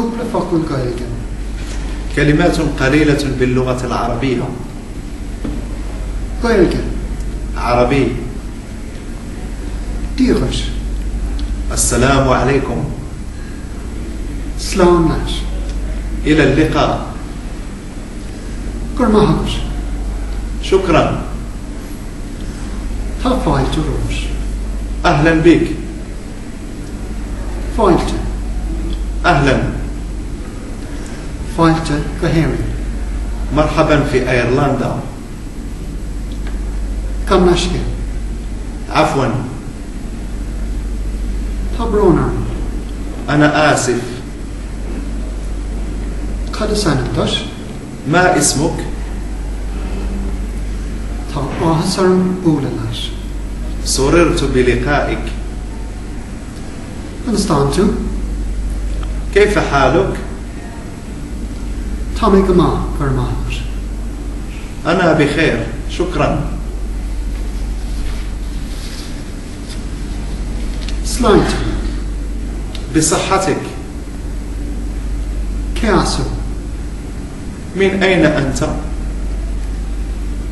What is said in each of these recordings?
Cúpla focal Gaeilge. كلمات قليلة باللغة العربية. Gaeilge. عربي. Dia dhuit. السلام عليكم. Slán leat. إلى اللقاء. Go raibh maith agat. شكرا. Tá fáilte romhat. أهلا بك. Fáilte. أهلا. Fáilte go hÉirinn. مرحبا في أيرلندا. Gabh mo leithscéal. عفوا. Tá brón orm. أنا آسف. Cad is ainm duit? ما اسمك؟ Tá áthas orm bualadh leat. سررت بلقائك. Conas tánn tú? كيف حالك؟ Tá mé go maith, go raibh maith agat. أنا بخير، شكرا. Sláinte. بصحتك. Cé as thú? من أين أنت؟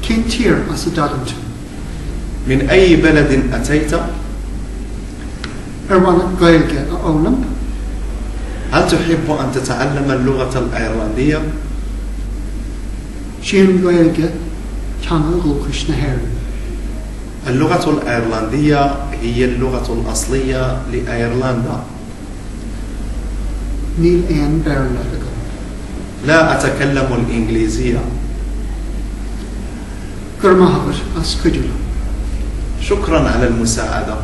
Cén tír as a dtagann tú? من أي بلد أتيت؟ Ar mhaith leat Gaeilge a fhoghlaim? هل تحب أن تتعلم اللغة الأيرلندية؟ Sí an Ghaeilge teanga dhúchais na hÉireann. اللغة الأيرلندية هي اللغة الأصلية لأيرلندا. Níl aon Bhéarla agam. لا أتكلم الإنجليزية. Go raibh maith agat as cuidiú liom. شكرا على المساعدة.